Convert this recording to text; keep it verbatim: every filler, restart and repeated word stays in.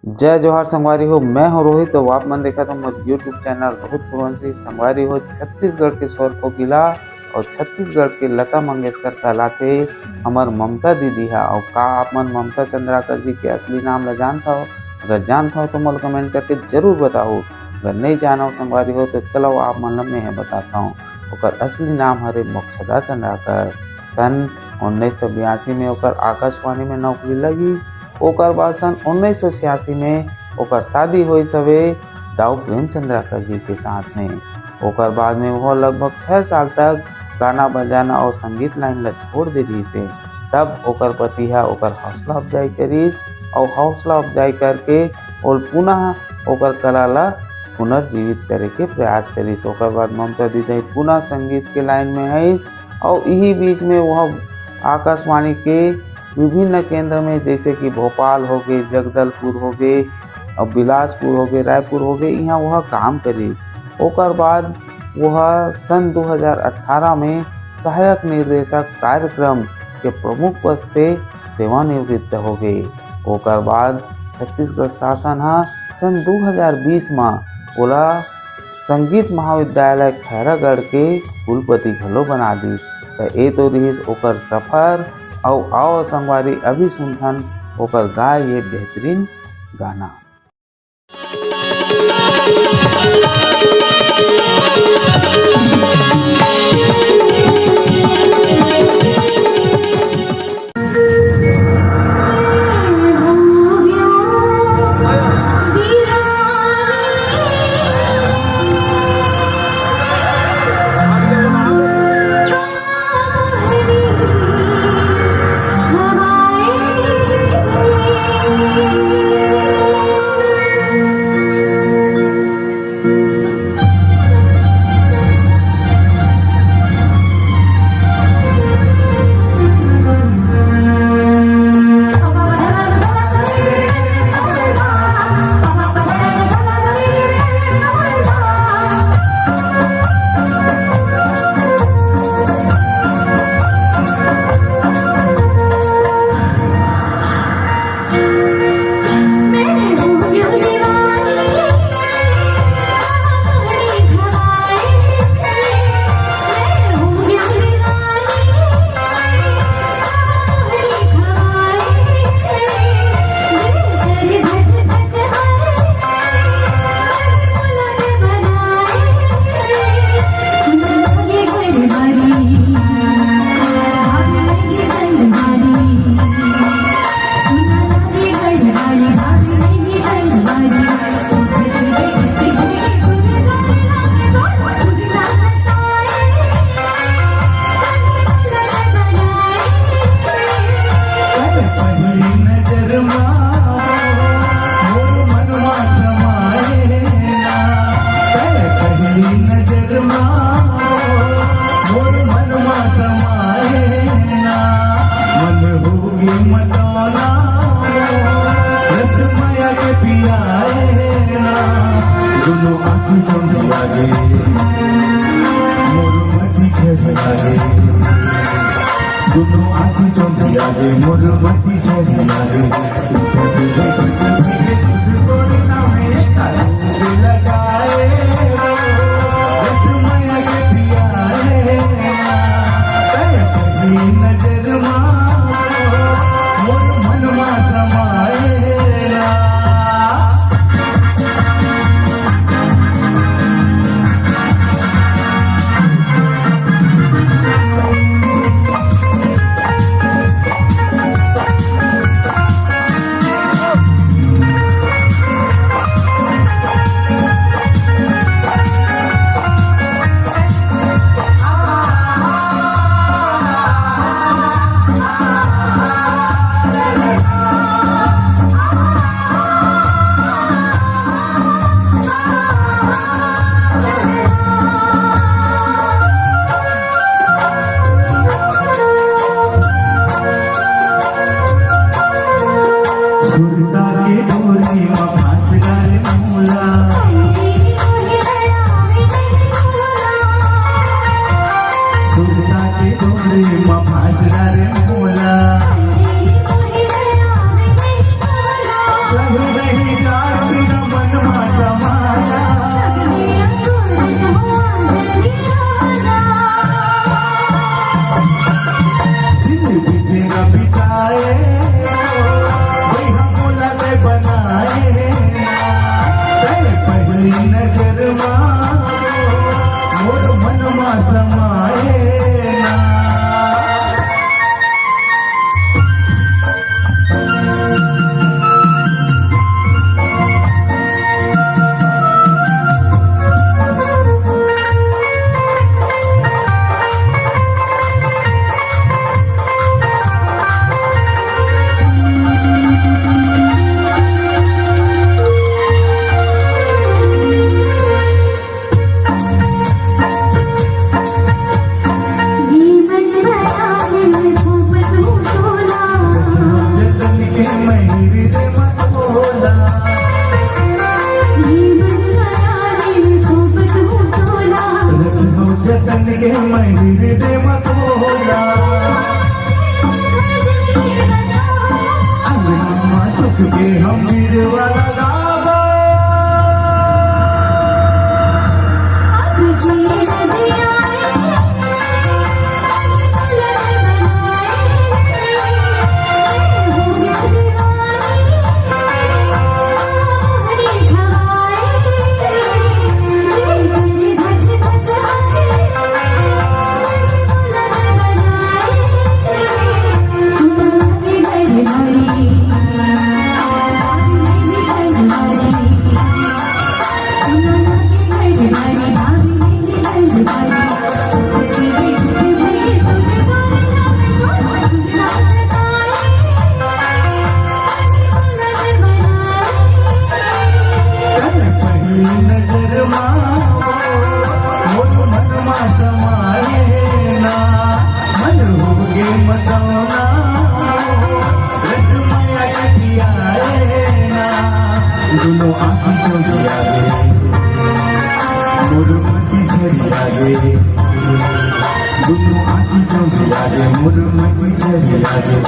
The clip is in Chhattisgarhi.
जय जोहार संगवारी हो, मैं हूं रोहित। तो आप मन देखत हो मोर YouTube चैनल रोहित कुरवंशी। संगवारी हो, छत्तीसगढ़ के स्वर कोकिला और छत्तीसगढ़ के लता मंगेशकर कहलाथे हमर ममता दीदी हा। और का आप मन ममता चंद्राकर जी के असली नाम ला जानत हो? अगर जानत हो तो मोला कमेंट करके जरूर बताओ। अगर नहीं जानो संगवारी हो तो चलो आप मन ला मैं बताता हूँ। ओकर असली नाम हरे मोक्षदा चंद्राकर। सन उन्नीस सौ बयासी में ओकर आकाशवाणी में नौकरी लगिस। ओकर बाद सन उन्नीस सौ छियासी में ओकर शादी होइस हवे दाऊ प्रेम चंद्राकर जी के साथ में। ओकर बाद में वो लगभग छह साल तक गाना बजाना और संगीत लाइन ला छोड़ दे रहिस हे। तब ओकर पति हा ओकर हौसला अफजाई करिस और हौसला अफजाई करके ओल पुनः ओकर कला ला पुनर्जीवित करे के प्रयास करिस। ओकर बाद ममता दीदी पुनः संगीत के लाइन में आइस और इही बीच में वह आकाशवाणी के विभिन्न केंद्र में, जैसे कि भोपाल हो गे, जगदलपुर हो गे, और बिलासपुर हो गे, रायपुर हो गे, यहाँ वह काम करिस। ओकर बाद वह सन दो हज़ार अठारह में सहायक निर्देशक कार्यक्रम के प्रमुख पद से सेवानिवृत्त हो गे। ओकर बाद छत्तीसगढ़ शासन ह सन दो हज़ार बीस म ओला संगीत महाविद्यालय खैरागढ़ के कुलपति घलो बना दिस। त ए तो रिहिस ओकर सफर। अउ आओ संगवारी, अभी सुनथन ओकर गाय ये बेहतरीन गाना। प्यार बिना मन मा समाया। दिन बितेरा बिताए, वही मोला ते बनाए ना। तैं पहली नजर मा मोर मन मा समाए ना। जतन के महिर दे मत बोला। रखियो जतन के महिर दे मत बोला। अंगना मा सुख के हम बीरवा लगाबो। पहली नजर मा मोर मन मा समाए ना, मन होगे मतौना, रस मया कटियाए ना। दुनो आँखी चौंधिया गे, मोर मती झरिया गे। दुनो आँखी चौंधिया गे, मोर मती झरिया गे।